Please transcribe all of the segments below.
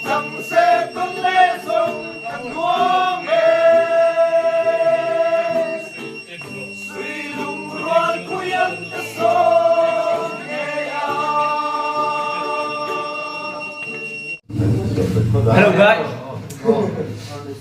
Hello guys.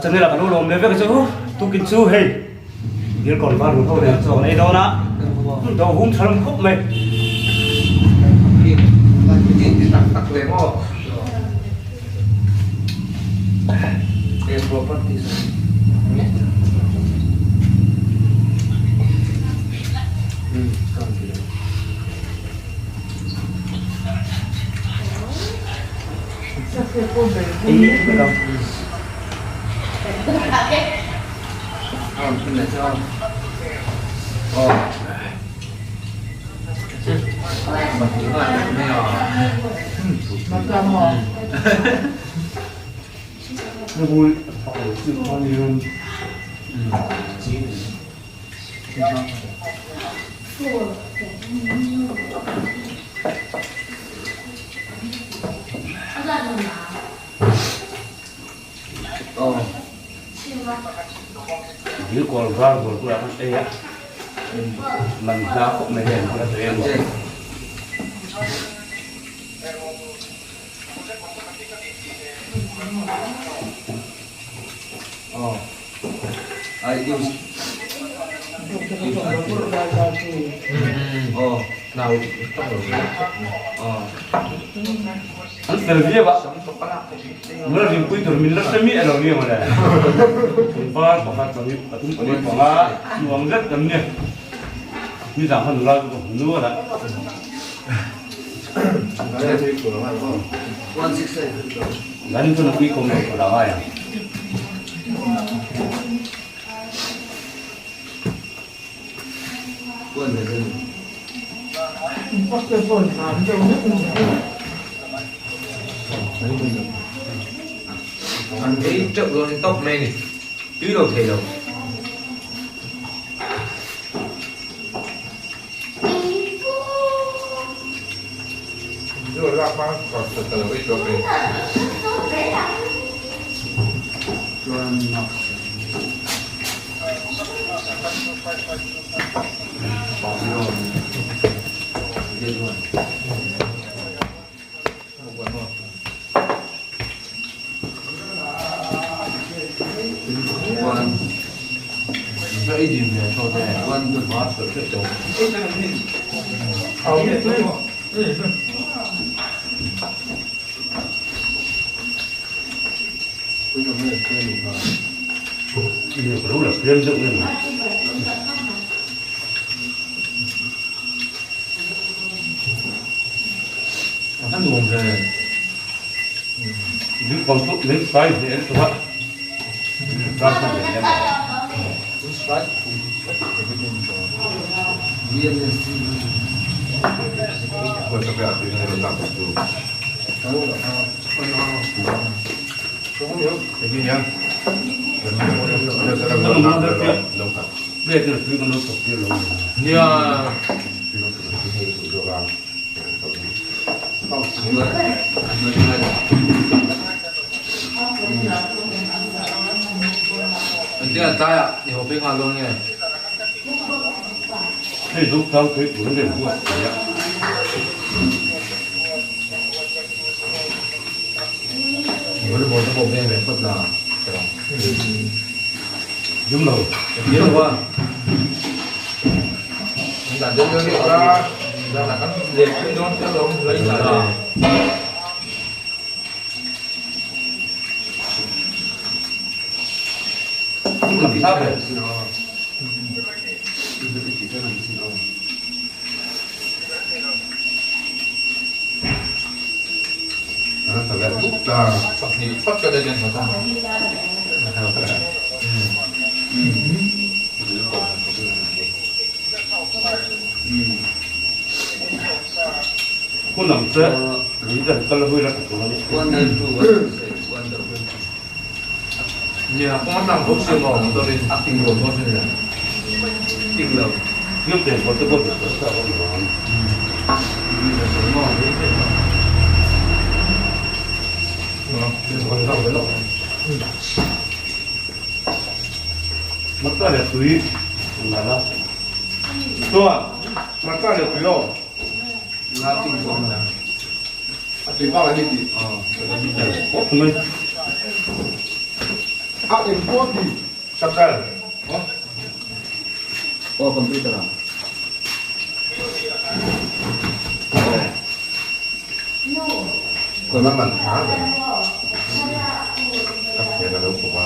Channel ah kan lo lawm ve vek chu tukin chu hei dil kawn var ho nen chaw kan ei dawn a do hum tha lam khawp mai. Dil kawl var dawr bulah khan ei a man hla khawp mai hian a tui a nuam. An fel viau a, nula ringpui tur min la hre miah lo nia mawle. Tlangval pakhat pahnih pathum pali panga nuam zet kan ni. Nizan khan nula chu ka hmu nual a. Zanin chuan a pui kawm lo tur a ngai ang. An ei teuh dawn in tawp mai a ni, tui lo thei lo. Hmarcha leh tui an la la. Chuan hmarcha leh tui aw. A tui bak a ni tih. Khawp mai. A eng pawh ti sakar. Aw computer ah. Kawna man hma ber ka phel a lo kawp a.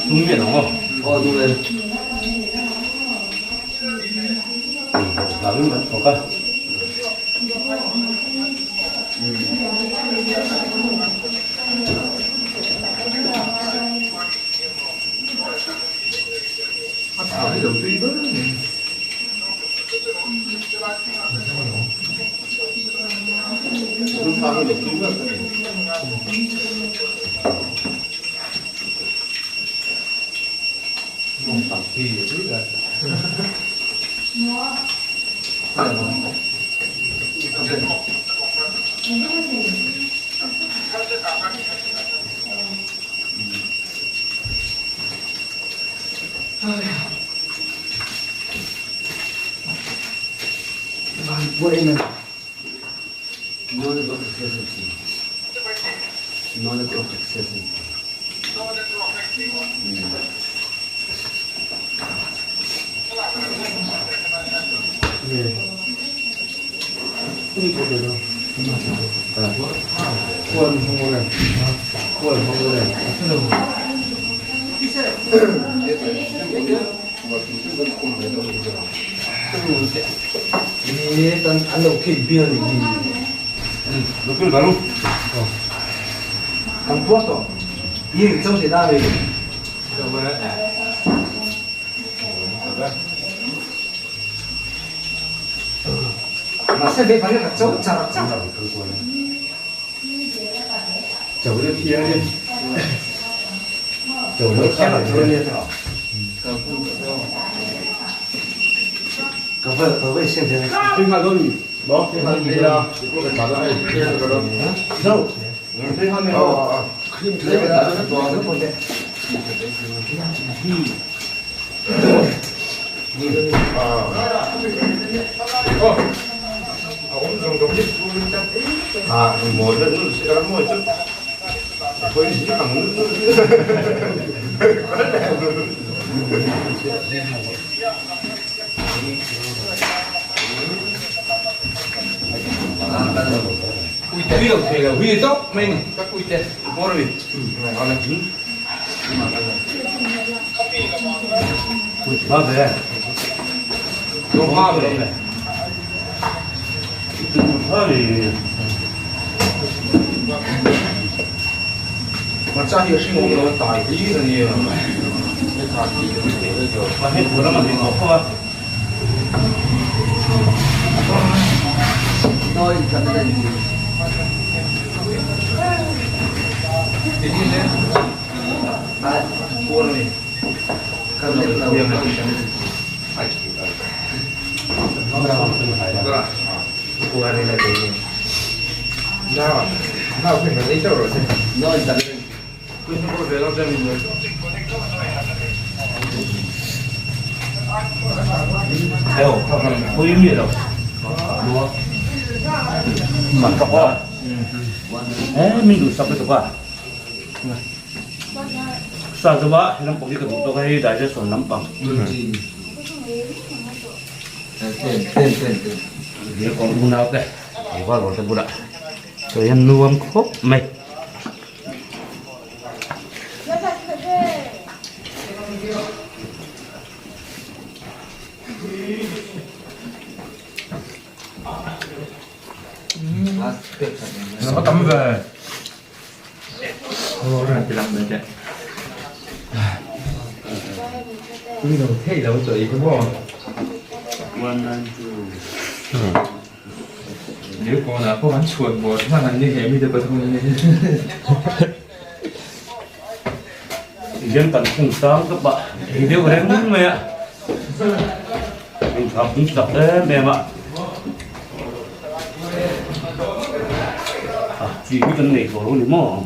Tum miah lo maw? Aw duh e. Hlau in kan thawk a. A thau hi lo tui ber mai. Thau hi lo tui ber mai. Sa chuba he lampang hi ka duh tawk a hei digestion lampang Dia kawng unau te tlangval rual te bulah chaw hian nuam khawp mai. Tihian kan khung sang tawp a, ei deuh reng mai a, engthla pum chak em em a, a chi hi kan nei tawh lo ni maw?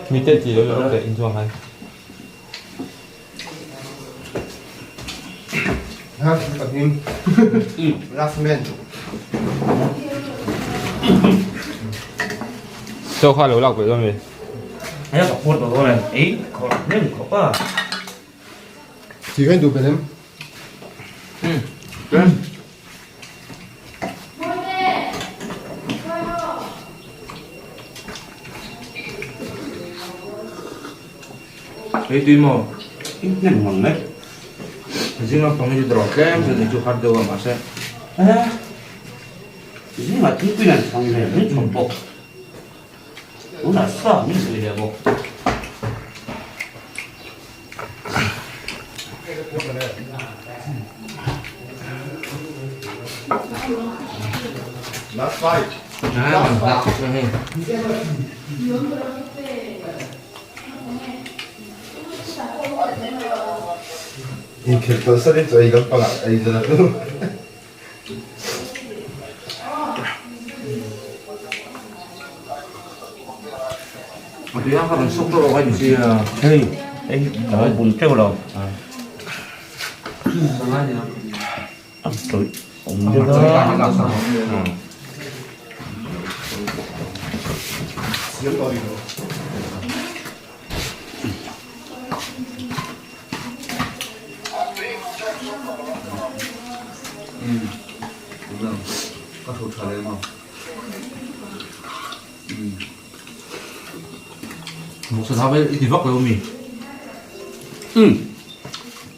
Mi te ti lo lo te in chuang han. Ha, pahnih. Last man. Chaw kha lo lak peh dawn ve. Hei ka phur tawh dawn e. Ei khawrh hnem khawp a. Ti khan duh belh em? Ei tui maw? In hnem ngang mai. Zing lampang hi chu dawr tlem chu ni chu har deuh a mahse. Eh, zingah thingpui nan chhang ve min chhawm bawk. Tunah sa min zui leh bawk. Last fight. Inkhelh kalsan in chaw ei lampangah ei zan a hnu. Hei, hei ka lo bun teuh lo. A tawih awm deuh a.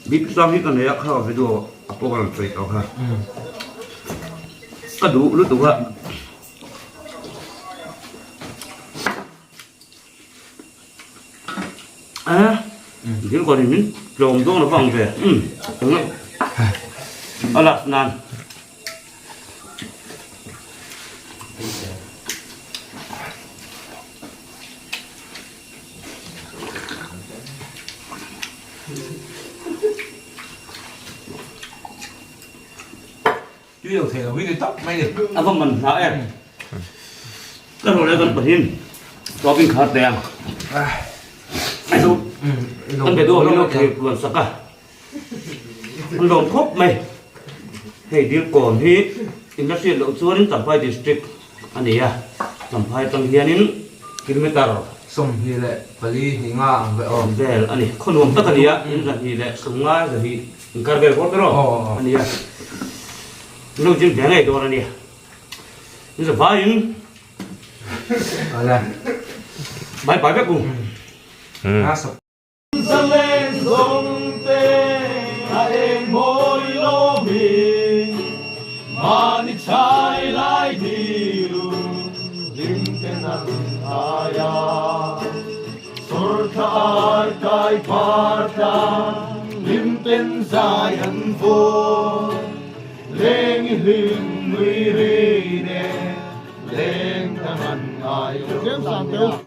Bip sang hi ka nei a kha video a pawh ka rawn sawi tawh kha ka duh lutuk a. A thil kawr hi min tlawm dawn lo vang ve a last nan. Tui lo thei lo hi ni tawp mai ni. A va man hna em. Ka rawh leh kan pahin tawpin khar teh ang. Kan be duh min lo thei puan sak a. An lawm khawp mai. Hei Dilkawn hi in la hriat loh chuanin Champhai District a ni a. Champhai atang hianin kilometer 24 hnih nga ang ve aw. Vel a ni. Khaw nuam tak a ni a. In 2 leh 50 2 Inkar vel bawr ber aw a nia. Lo zin ve ngei dawn a nia. In za vaiin bye bye vek u. Zalen zawng te a eng mawi lawmin mahni chhai lai dilu hlim ten an ai a. Sawrthla ar kai par tlang hlim ten zai an vawn leng i hlim nui ri nen leng dang an ngai lo.